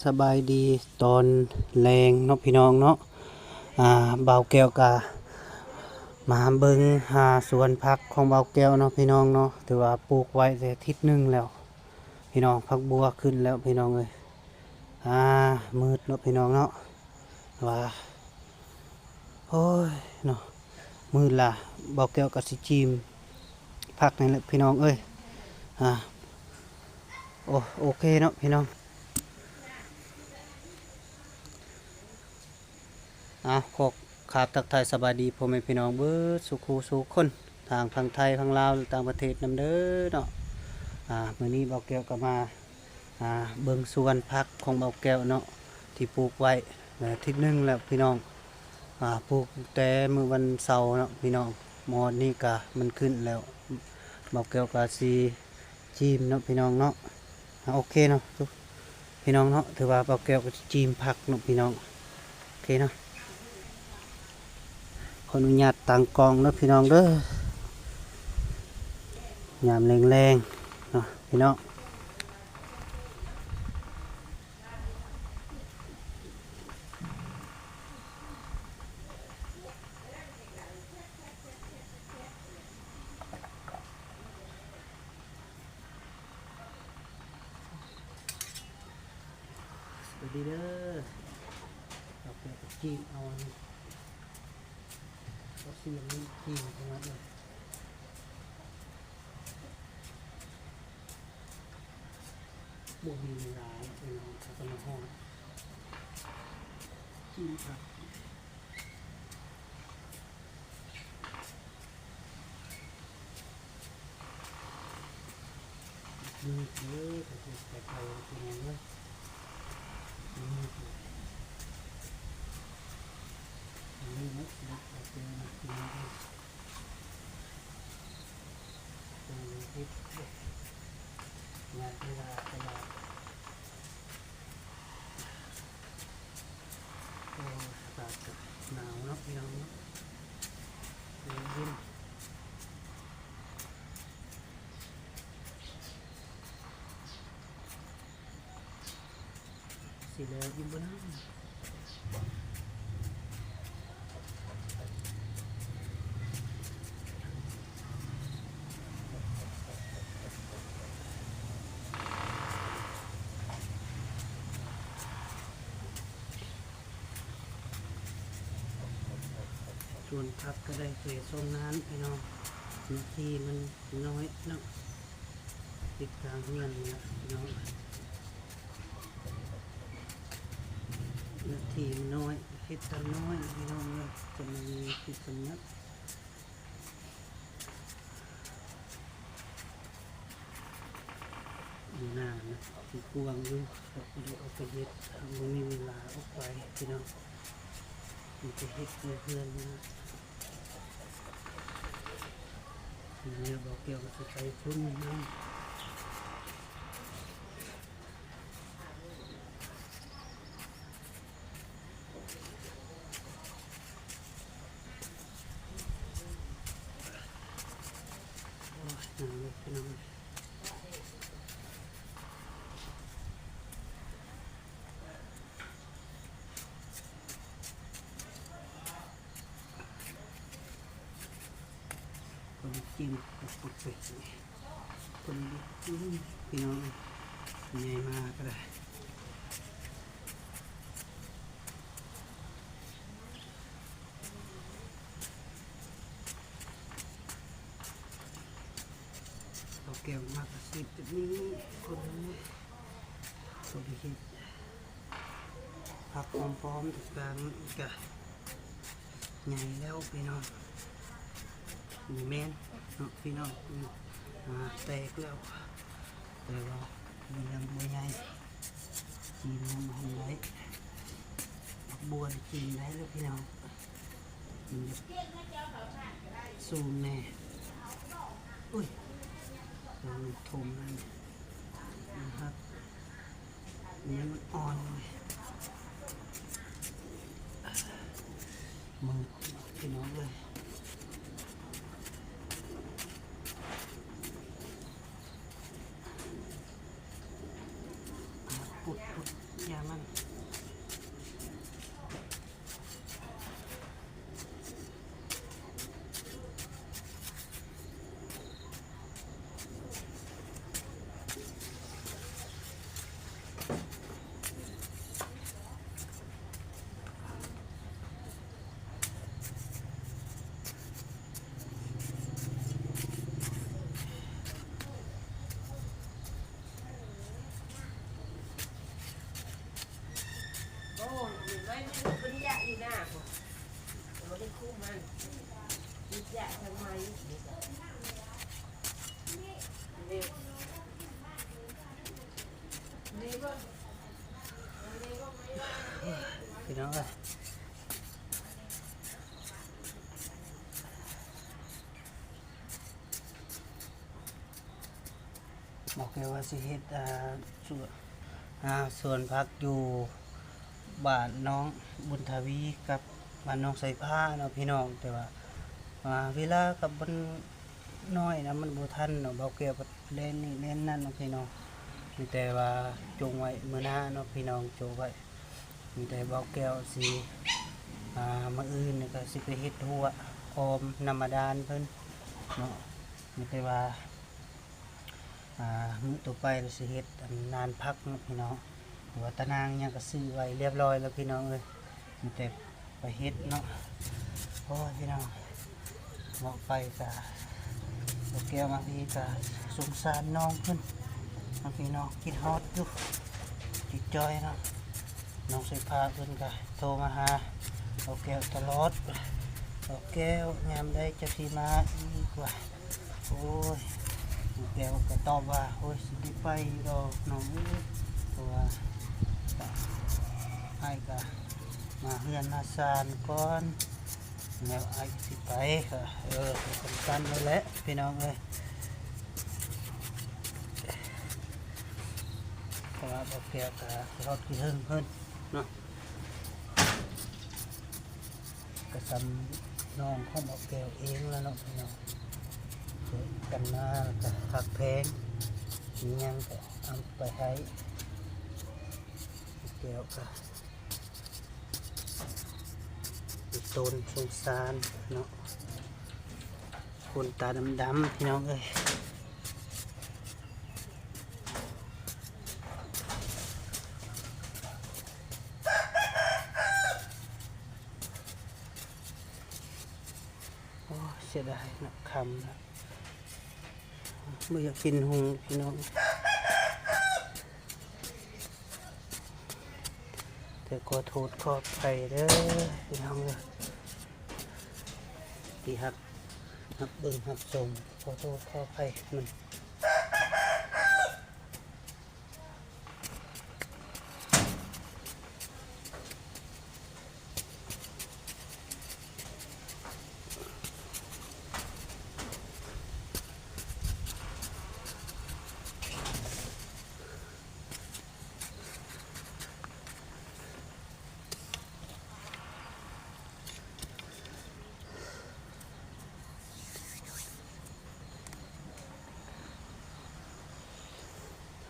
ສະບາຍດີຕອນແລງເນາະພີ່ນ້ອງເນາະ. ອ່າ ບ່າວແກ້ວກະມາເບິ່ງຫາສວນຜັກຂອງບ່າວແກ້ວເນາະພີ່ນ້ອງເນາະ. ຖືວ່າປູກໄວ້ໄດ້ອາທິດໜຶ່ງແລ້ວພີ່ນ້ອງ, ຜັກບົ່ວຂຶ້ນແລ້ວພີ່ນ້ອງເອີຍ. ອ່າ ມືດເນາະພີ່ນ້ອງເນາະ ວ່າ ໂອ້ຍເນາະ ມື້ລະ ບ່າວແກ້ວກໍຊິຈີມຜັກນີ້ແຫຼະພີ່ນ້ອງເອີຍ. ອ່າ ໂອ ໂອເຄເນາະພີ່ນ້ອງ. ອ່າ ຂໍ ຂາບທັກທາຍສະບາຍດີພໍ່ແມ່ພີ່ນ້ອງເບິດສູ່ຄູ່ສູ່ຄົນ ທາງຝັ່ງໄທ ຝັ່ງລາວ ແລະ ຕ່າງປະເທດນຳເດີເນາະ. ອ່າ ມື້ນີ້ບ່າວແກ້ວກໍມາ ອ່າ ເບິ່ງສວນຜັກຂອງບ່າວແກ້ວເນາະ ທີ່ປູກໄວ້ ອາ ທິດໜຶ່ງແລ້ວພີ່ນ້ອງ. ອ່າ ປູກແຕ່ມື້ວັນເສົາເນາະພີ່ນ້ອງ, ມາຮອດນີ້ກະມັນຂຶ້ນແລ້ວ ບ່າວແກ້ວກະຊິຈີມເນາະພີ່ນ້ອງເນາະ. ອ່າ ໂອເຄເນາະ ພີ່ນ້ອງເນາະ, ຖືວ່າບ່າວແກ້ວກໍຊິຈີມຜັກເນາະພີ່ນ້ອງ. ໂອເຄເນາະ ຂໍອະນຸຍາດຕັ້ງກ້ອງເດີພີ່ນ້ອງເດີ. ຍາມແລງໆເນາະພີ່ນ້ອງ. ສະບາຍດີເດີ. ເອົາໄປຈີນເອົາອັນນີ້ ເອົາສຽມນີ້ຈີນເອົາໄວ້ເດີ. ບໍ່ມີເວລາແລ້ວພີ່ນ້ອງ, ເຂົາກໍມາຮອດ ກິນຜັກ. ມືດເດີ ກະເຮັດແຕ່ໄກພີ່ນ້ອງເອີຍ. ມືດເດີ ມືດເນາະ ເຮັດແຕ່ໄກພີ່ນ້ອງເອີຍ. ເຮັດ ເຮັດ ງານເວລາຕະຫຼອດ. ໂອ້ ອາກາດກະໜາວເນາະພີ່ນ້ອງເນາະ ເຢັນໆ. ຊິແລ້ວຢູ່ບໍ່ນະ? ສວນຜັກກໍໄດ້ແຕ່ຊ່ວງນັ້ນພີ່ນ້ອງ, ເນື້ອທີ່ມັນນ້ອຍເນາະ ຕິດທາງເຮືອນນີ້ແຫຼະພີ່ນ້ອງ. ເນື້ອທີ່ມັນນ້ອຍ ເຮັດຕາມນ້ອຍພີ່ນ້ອງເອີຍ, ຈະມີທີ່ສຳນັກຢູ່ໜ້ານະ ທີ່ກວ້າງຢູ່ ເຮົາກໍໄດ້ອອກໄປເຮັດ, ເຮົາບໍ່ມີເວລາອອກໄປພີ່ນ້ອງ, ມີແຕ່ເຮັດໃນເຮືອນນີ້ນະ. ແລ້ວບໍ່ກ່ຽວກັບໄປພຸ້ນເນາະ. ໂອ້ຍ ໜາວເລີຍພີ່ນ້ອງ. ຄົນກິນປົກເປັກນີ້ ຄົນກິນ ພີ່ນ້ອງ ໃຫຍ່ມາກໍໄດ້. ເຂົາແກ້ວມັກອາຊີບແບບນີ້ ຄົນນີ້ ຄົນເຮັດ ຜັກຫອມປ້ອມຕ່າງໆ ກະໃຫຍ່ແລ້ວພີ່ນ້ອງ. ບໍ່ແມ່ນເນາະພີ່ນ້ອງ, ອ່າ ແຕກແລ້ວ ແຕ່ວ່າມັນຍັງບໍ່ໃຫຍ່, ກິນຍັງບໍ່ທັນໄດ້. ບັກບົວນີ້ກິນໄດ້ແລ້ວພີ່ນ້ອງ, ມັນຢາກສູງແດ່. ອຸ້ຍ ມັນຖົມແລ້ວນີ້ ມັນຫັກ. ຍັງອ່ອນເລີຍ ມືດພີ່ນ້ອງເອີຍ. ປຸດໆ ຢ່າມັນ ພີ່ນ້ອງເອີຍ ບອກແກວ່າຊິເຮັດ ອ່າ ສວນ ອ່າ ສວນຜັກຢູ່ບ້ານໜອງບຸນທະວີກັບບ້ານໜອງໄຊພ້າເນາະພີ່ນ້ອງ. ແຕ່ວ່າ ອ່າ ເວລາກັບມັນນ້ອຍນະ ມັນບໍ່ທັນເນາະ ເບົາແກ້ວກໍແລ່ນນີ້ແລ່ນນັ້ນເນາະພີ່ນ້ອງ. ມີແຕ່ວ່າຈົ່ງໄວ້ມື້ໜ້າເນາະພີ່ນ້ອງ ຈົ່ງໄວ້. ມີແຕ່ເບົາແກ້ວຊິ ອ່າ ມື້ອື່ນນີ້ກໍຊິໄປເຮັດຮົ້ວອ້ອມນ້ຳບາດານເພິ່ນເນາະ. ມີແຕ່ວ່າ ອ່າ ມື້ຕໍ່ໄປລະຊິເຮັດອັນນານຜັກເນາະພີ່ນ້ອງ ຫຼືວ່າຕາໜ່າງຫຍັງກໍຊື້ໄວ້ລຽບຮ້ອຍແລ້ວພີ່ນ້ອງເອີຍ ມີແຕ່ໄປເຮັດເນາະ. ໂອ້ຍ ພີ່ນ້ອງ ເວົ້າໄປກະ ເບົາແກ້ວມາພີ້ກະສົງສານນ້ອງເພິ່ນເນາະພີ່ນ້ອງ ຄິດຮອດຢູ່ ຈິດຈ່ອຍເນາະ. ນ້ອງໄຊພ້າເພິ່ນກະໂທມາຫາເບົາແກ້ວຕະຫຼອດ ເບົາແກ້ວ ຍາມໃດເຈົ້າຊິມາອີກວະ? ໂອ້ຍ ແກ້ວກໍຕອບວ່າ ໂອ້ຍ ຊິໄດ້ໄປຢູ່ດອກນ້ອງເອີຍ ເພາະວ່າອ້າຍກະມາເຮືອນມາຊານກ່ອນ ແລ້ວອ້າຍຊິໄປ. ເອີ ກໍສັ້ນໆນັ້ນແຫຼະພີ່ນ້ອງເອີຍ ເພາະວ່າບໍ່ແກ້ວກະຊິຮອດຄືເຖິງເພິ່ນເນາະ. ກະສ່ຳນ້ອງຂອງເບົາແກ້ວເອງລະເນາະພີ່ນ້ອງ ຊ່ວຍກັນມາ ລະກະຮັກແພງ ມີຫຍັງກະເອົາໄປໃຫ້. ແກ້ວກະມີຕົນສົງສານເນາະ ຄົນຕາດຳໆ ພີ່ນ້ອງເອີຍ. ໂອ້ຍ ເສຍດາຍເນາະ ຄ່ຳລະ ບໍ່ຢາກກິນຫຸງພີ່ນ້ອງ ແຕ່ຂໍໂທດຂໍອະໄພເດີພີ່ນ້ອງເດີ ທີ່ຮັກ ຮັບເບິ່ງຮັບຊົມ ຂໍໂທດຂໍອະໄພນຳ.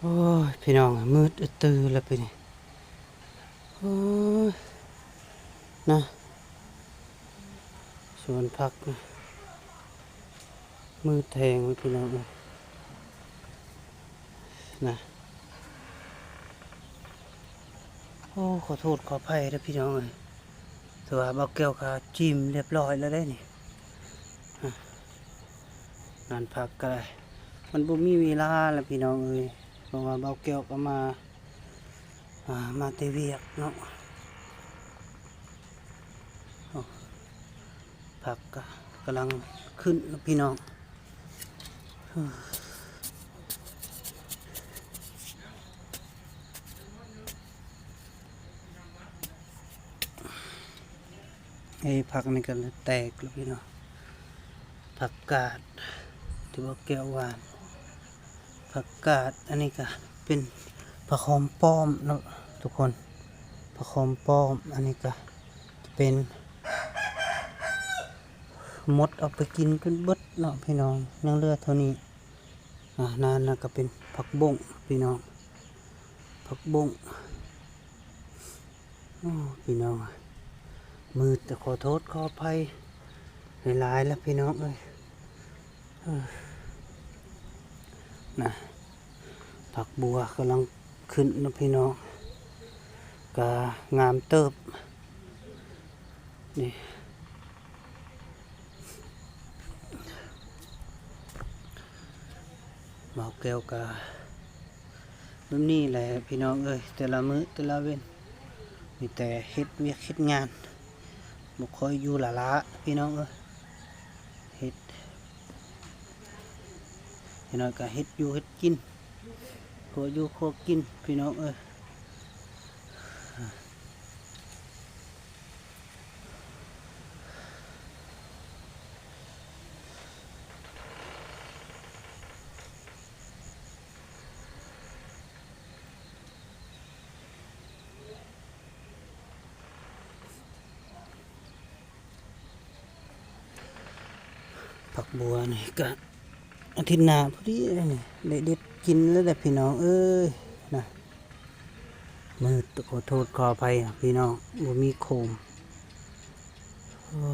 ໂອ້ຍ ພີ່ນ້ອງ ມືດອືດຕື່ລະປີນີ້ ໂອ້ຍ ນະ ສວນຜັກນະ ມືດແຮງພີ່ນ້ອງເອີຍ ນະ. ໂອ້ ຂໍໂທດຂໍອະໄພເດີພີ່ນ້ອງເອີຍ ຖືວ່າເບົາແກ້ວກະຈິ້ມລຽບຮ້ອຍແລ້ວເດ້ນີ້ ນານພັກກະໄດ້ ມັນບໍ່ມີເວລາລະພີ່ນ້ອງເອີຍ ເພາະວ່າເບົາແກ້ວກະມາ ອ່າ ມາແຕ່ວຽກເນາະ ໂອ້ ຜັກກະກຳລັງຂຶ້ນເນາະພີ່ນ້ອງ. ເອີ ຜັກນີ້ກະແຕກແລ້ວພີ່ນ້ອງ ຜັກກາດທີ່ວ່າແກ້ວຫວ່ານ ຜັກກາດ ອັນນີ້ກະເປັນຜັກຫອມປ້ອມເນາະທຸກຄົນ ຜັກຫອມປ້ອມ ອັນນີ້ກະເປັນ ໝົດເອົາໄປກິນຈົນເບິດເນາະພີ່ນ້ອງ ຍັງເຫຼືອເທົ່ານີ້ ອາ ນັ້ນນະກະເປັນຜັກບົ້ງພີ່ນ້ອງ ຜັກບົ້ງ. ໂອ້ ພີ່ນ້ອງ ມືດ ແຕ່ຂໍໂທດຂໍອະໄພຫຼາຍໆລະພີ່ນ້ອງເອີຍ ເອີ ນະ ຜັກບົວກຳລັງຂຶ້ນນະພີ່ນ້ອງ ກະງາມເຕີບ ນີ້ ເບົາແກ້ວກະແບບນີ້ແຫຼະພີ່ນ້ອງເອີຍ ແຕ່ລະມື້ແຕ່ລະເວັນ ມີແຕ່ເຮັດວຽກເຮັດງານ ບໍ່ຄ່ອຍຢູ່ຫຼ້າໆ ພີ່ນ້ອງເອີຍ. ເຮັດ ຢ່າງໜ້ອຍກໍເຮັດຢູ່ເຮັດກິນ ຄົວຢູ່ຄົວກິນ ພີ່ນ້ອງເອີຍ. ຜັກບົວນີ້ກະອາທິດໜ້າພໍດີນີ້ ໄດ້ເດັດກິນແລ້ວແຫຼະ ພີ່ນ້ອງເອີຍນະ. ມືດ ຂໍໂທດຂໍອະໄພພີ່ນ້ອງ ບໍ່ມີໂຄມ. ໂອ້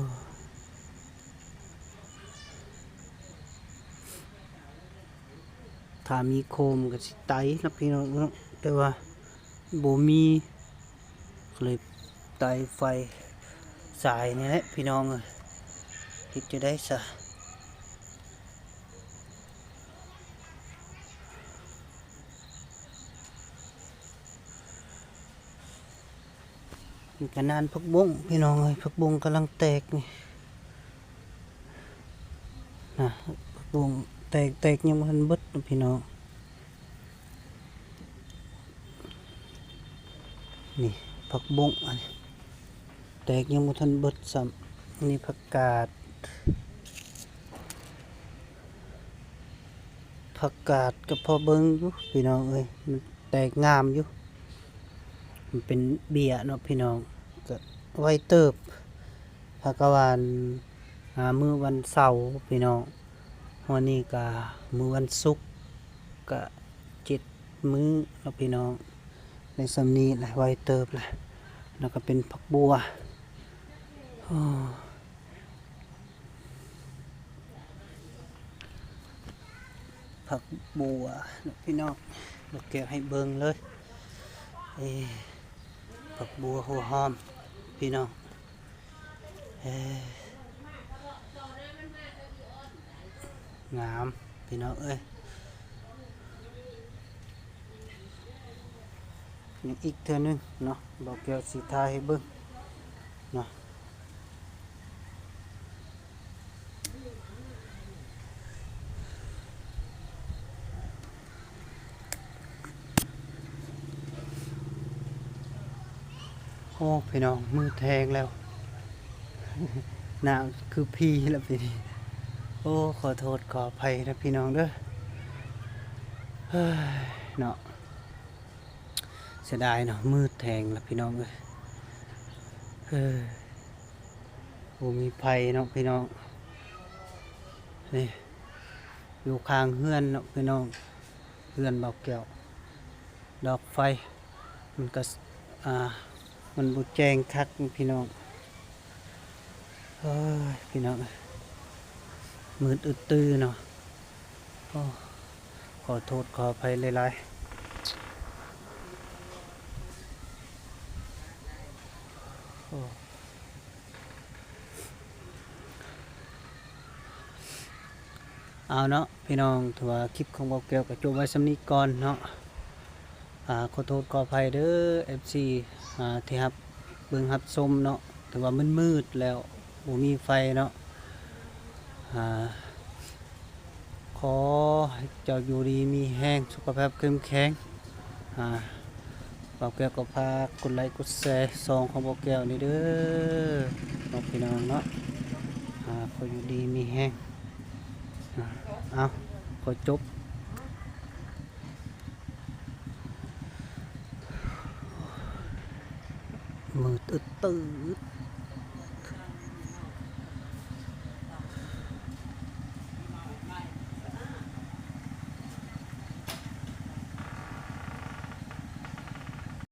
ຖ້າມີໂຄມກໍຊິໄຕເນາະ ພີ່ນ້ອງເນາະ ແຕ່ວ່າບໍ່ມີ ກໍເລີຍໄຕໄຟສາຍນີ້ແຫຼະ ພີ່ນ້ອງເອີຍ. ເຮັດຈັ່ງໃດຊະ? ນີ້ກະນານຜັກບົ້ງ ພີ່ນ້ອງເອີຍ ຜັກບົ້ງກຳລັງແຕກນີ້ນະ. ຜັກບົ້ງແຕກ ແຕກຍັງບໍ່ທັນເບິດນະ ພີ່ນ້ອງ. ນີ້ຜັກບົ້ງ ອັນນີ້ແຕກຍັງບໍ່ທັນເບິດຊ້ຳ. ນີ້ຜັກກາດ ຜັກກາດກໍພໍເບິ່ງຢູ່ ພີ່ນ້ອງເອີຍ ມັນແຕກງາມຢູ່ ມັນເປັນເບ້ຍເນາະ ພີ່ນ້ອງ ກໍໄວເຕີບ. ພາກະຫວ່ານ ອ່າ ມື້ວັນເສົາ ພີ່ນ້ອງ ຮອດນີ້ກະມື້ວັນສຸກ ກະເຈັດມື້ເນາະ ພີ່ນ້ອງ. ໄດ້ສ່ຳນີ້ແຫຼະ ໄວເຕີບແຫຼະ. ແລ້ວກໍເປັນຜັກບົວ ໂອ້ ຜັກບົວເນາະ ພີ່ນ້ອງ ບໍ່ແກະໃຫ້ເບິ່ງເລີຍ. ເອີ ຜັກບົວຫົວຫອມ ພີ່ນ້ອງ. ເອີ ງາມ ພີ່ນ້ອງເອີຍ. ຍັງອີກເທື່ອໜຶ່ງເນາະ ບ່າວແກ້ວຊິຖ່າຍໃຫ້ເບິ່ງເນາະ. ໂອ້ ພີ່ນ້ອງ ມືດແຮງແລ້ວ ໜາວຄືຜີແລ້ວປີນີ້. ໂອ້ ຂໍໂທດຂໍອະໄພນະ ພີ່ນ້ອງເດີ. ເຮີ້ຍ ເນາະ ເສຍດາຍເນາະ ມືດແຮງລະ ພີ່ນ້ອງເອີຍ. ເຮີ້ຍ ບໍ່ມີໄຟເນາະ ພີ່ນ້ອງ. ນີ້ ຢູ່ຂ້າງເຮືອນເນາະ ພີ່ນ້ອງ ເຮືອນບ່າວແກ້ວ ດອກໄຟມັນກໍ ອ່າ ມັນບໍ່ແຈ້ງຄັກພີ່ນ້ອງ. ເຮີ້ຍ ພີ່ນ້ອງ ມືດອຶດຕື້ເນາະ. ໂອ້ ຂໍໂທດຂໍອະໄພຫຼາຍໆ. ໂອ້ ເອົາເນາະ ພີ່ນ້ອງ ຖືວ່າຄລິບຂອງບ່າວແກ້ວກໍຈົບໄວ້ສ່ຳນີ້ກ່ອນເນາະ. ອ່າ ຂໍໂທດຂໍອະໄພເດີ ເອັຟຊີ ອ່າ ທີ່ຮັບເບິ່ງຮັບຊົມເນາະ. ຖືວ່າມືດໆແລ້ວ ບໍ່ມີໄຟເນາະ. ອ່າ ຂໍໃຫ້ເຈົ້າຢູ່ດີມີແຮງ ສຸຂະພາບເຂັ້ມແຂງ. ອ່າ ບ່າວແກ້ວກໍຝາກກົດໄລກົດແຊຊ່ອງຂອງບ່າວແກ້ວນີ້ເດີເນາະ ພີ່ນ້ອງເນາະ. ອ່າ ຂໍຢູ່ດີມີແຮງ. ອ່າ ເອົາ ຂໍຈົບ. ມືດອຶດຕື້.